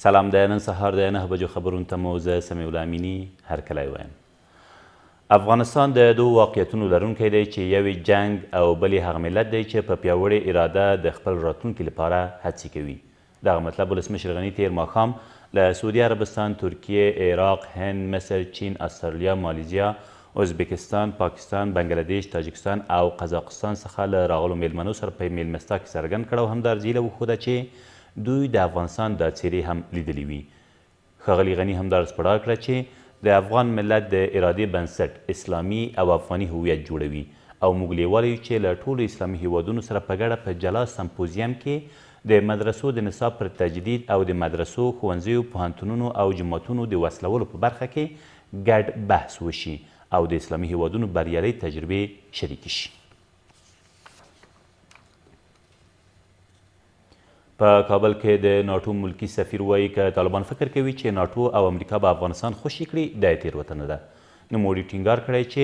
سلام د نن سهار د 9 بجو خبرونو ته مو زه سمیع الله امیني هرکلی وایم. افغانستان د دوو واقعیتونو لرونکی دی چې یو یې جنګ او بل یې هغه ملت دی چې په پیاوړې اراده د خپل راتلونکي لپاره هڅې کوي. دغه مطلب ولسمشر غني تېر ماښام له سعودي عربستان، ترکیې، عراق، هند، مصر، چین، استرالیا، مالیزیا، ازبیکستان، پاکستان، بنګله دېش، تاجکستان او قزاقستان څخه له راغلو مېلمنو سره په مېلمستا کې څرګند کړ او همدارز هیله وښوده چې دوی د افغانستان دا څېرې هم لیدلې وي. ښاغلي غني همداراز په ډاګه کړه چې د افغان ملت د ارادې بنسټ اسلامي او افغاني هویت جوړوي او موږ لېواله یو چې له ټولو اسلامي هېوادونو سره په ګډه په جلا سمپوزیم کې د مدرسو د نصاب پر تجدید او د مدرسو، ښوونځیو، پوهنتونونو او جوماتونو د وصلولو په برخه کې ګډ بحث وشي او د اسلامي هېوادونو بریالۍ تجربې شریکې شي. په کابل کې د ناټو ملکي سفیر وایي که طالبان فکر کوي چې ناټو او امریکا به افغانستان خوشي کړي دا یې تېروتنه ده. نوموړي ټینګار کړی چې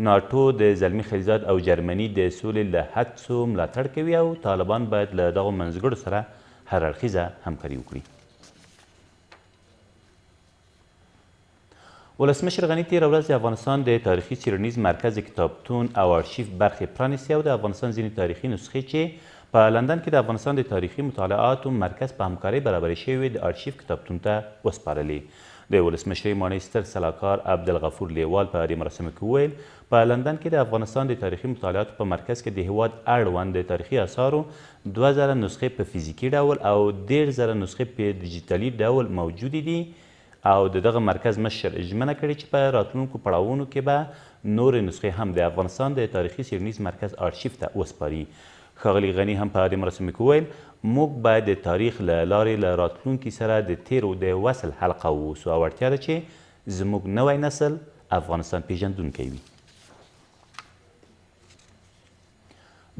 ناټو د زلمي خلیلزاد او جرمني د سولې له هڅو ملاتړ کوي او طالبان باید له دغو منځګړو سره هر اړخیزه همکاري وکړي. ولسمشر غني تېره ورځ د افغانستان د تاریخي څېړنیز مرکز د کتابتون او آرشیف برخې پرانیستې او د افغانستان ځینې تاریخي نسخې چې په لندن کې د افغانستان د تاریخي مطالعاتو مرکز په همکارۍ برابرې شوې وې د آرشیف کتابتون ته وسپارلې. د ولسمشرۍ ماڼۍ ستر سلاکار عبدالغفور لېوال په دې مراسمو کې وویل، په لندن کې د افغانستان د تاریخي مطالعاتو په مرکز کې د هېواد اړوند د تاریخي اثارو 2000 نسخې په فزیکي ډول او 30,000 نسخې په ډیجیټلي ډول موجودې دي او د دغه مرکز مشر ژمنه کړې چې په راتلونکو پړاوونو کې به نورې نسخې هم د افغانستان د تاریخي څېړنیز مرکز آرشیف ته وسپاري. ښاغلي غني هم په دې مراسمو کې وویل، موږ باید د تاریخ له لارې له راتلونکي سره د تېرو د وصل حلقه واوسو او اړتیا ده چې زموږ نوی نسل افغانستان پېژندونکی وي.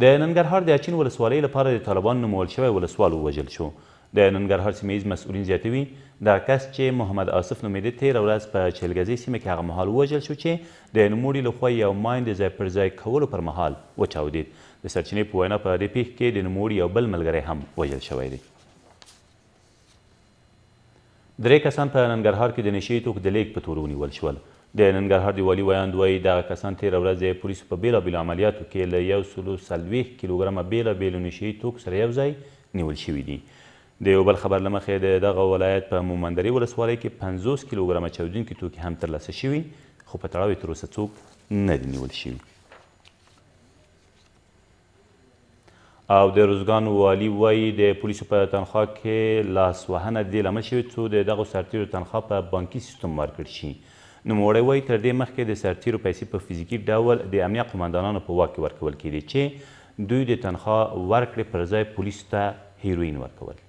د ننګرهار د اچین ولسوالۍ لپاره د طالبانو نومول شوی ولسوال ووژل شو. د ننګرهار سیمه ییز مسؤلین زیاتوي، دغه کس چې محمد آصف نومېده تېره ورځ په چهلګزۍ سیمه کې هغه مهال ووژل شو چې د نوموړي له خوا یو ماین د ځای پر ځای کولو پر مهال وچاودېد. د سرچینې په وینا په دې پېښه کې د نوموړي یو بل ملګری هم وژل شوی دی. درې کسان په ننګرهار کې د نشه يي توکو د لېږد په تور ونیول شول. د ننګرهار د والي ویاند وايي، دغه کسان تېره ورځ د پولیسو په بېلابېلو عملیاتو کې له یو سلو 40 کیلوګرامه بېلابېلو نشه يي توکو سره یو ځای نیول شوي دي. د یو بل خبر له مخې د دغه ولایت په مومندرې ولسوالۍ کې 50 کیلوګرامه چاودونکي توکي هم ترلاسه شوي، خو په تړاو یې تر اوسه څوک نه دي نیول شوي. او د روزګان والي وايي، د پولیسو په تنخوا کې لاسوهنه د دې لامل شوې څو د دغو سرتېرو تنخوا په بانکي سیستم ورکړ شي. نوموړی وايي، تر دې مخکې د سرتېرو پیسې په فزیکي ډول د امنیه قوماندانانو په واک کې ورکول کېدې چې دوی د تنخوا ورکړې پر ځای پولیسو ته هیروین ورکول.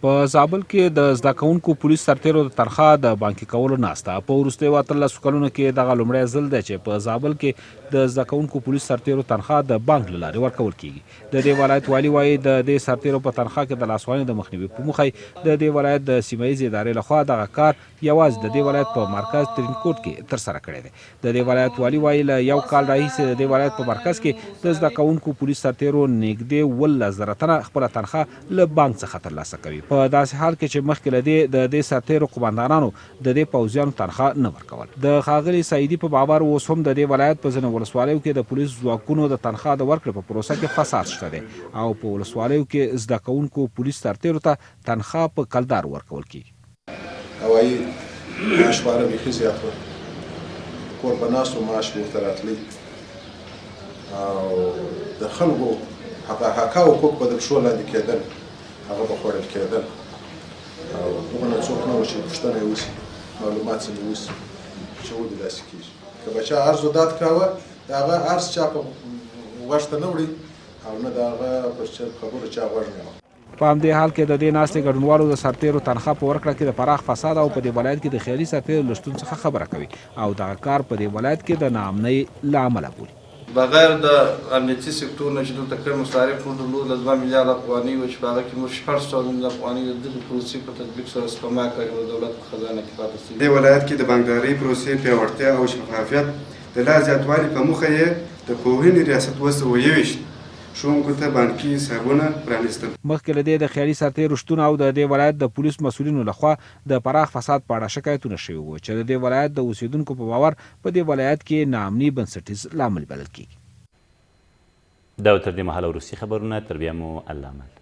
په زابل کې د زده کوونکو پولیس سرتېرو د تنخوا د بانکي کولو ناسته په وروستیو 18 کلونو کې دغه لومړی ځل دی چې په زابل کې د زده کوونکو پولیس سرتېرو تنخوا د بانک له لارې ورکول کېږي. د دې ولایت والي وايي، د دې سرتېرو په تنخوا کې د لاسوهنې د مخنیوي په موخه یې د دې ولایت د سیمه ییزې ادارې له خوا دغه کار یوازې د دې ولایت په مرکز ترینکوټ کې ترسره کړی دی. د دې ولایت والي وايي، له یو کال راهیسې د دې ولایت په مرکز کې د زده کوونکو پولیس سرتېرو نږدې 17,000 تنه خپله تنخوا له بانک څخه ترلاسه کوي، په داسې حال کې چې مخکې له دې د دې سرتېرو قوماندانانو د دې پوځیانو تنخوا نه ورکول. د ښاغلي سعیدي په باور، اوس هم د دې ولایت په ځینو ولسوالیو کې د پولیس ځواکونو د تنخوا د ورکړې په پروسه کې فساد شته دی او په ولسوالیو کې زده کوونکو پولیس سرتېرو ته تنخوا په کلدارو ورکول کېږي. هوایي معاش خواره بیخي زیات وه، کور به ناست و معاش به ورته راتلی او د خلکو هغه حقه او حقوق به د پښو لاندې کېدل، هغه به خوړل کېدل او دغونه څوک نه و چې پوښتنه یې وشي، معلومات ځینې وشي چې ولې داسې کېږي. که به چا عرض و داد کاوه، د هغه عرض چا په غوږ ته نه وړي او نه د هغه پر خبرو چا غوږ نیوه. په همدې حال کې د دې ناستې ګډونوالو د سرتېرو تنخوا په ورکړه کې د پراخ فساد او په دې ولایت کې د خیالي سرتېرو له شتون څخه خبره کوي او دغه کار په دې ولایت کې د ناامنۍ له امله بولي. بغیر د امنیتي سکتور نه چې دلته کوم مصارف موږ درلود له دوه میلیارده افغانۍ وه چې په هغه کې موږ 600 میلیونه افغانۍ د دغې پروسې په تطبیق سره سپما کړې وه دولت په خزانه کې پاتې شوي. دې ولایت کې د بانکدارۍ پروسې پیاوړتیا او شفافیت د لا زیاتوالي په موخه یې د پوهنې ریاست 721 ښوونکو ته بانکي حسابونه پرانیستل. مخکې له دې د خیالي سرتېرو شتون او د دې ولایت د پولیس مسؤلینو له خوا د پراخ فساد په اړه شکایتونه شوي وو، چې د دې ولایت د اوسېدونکو په باور په دې ولایت کې ناامني بنسټیز لامل بلل کېږي. دا و تر دې مهاله وروستي خبرونه، تر بیا مو الله مل.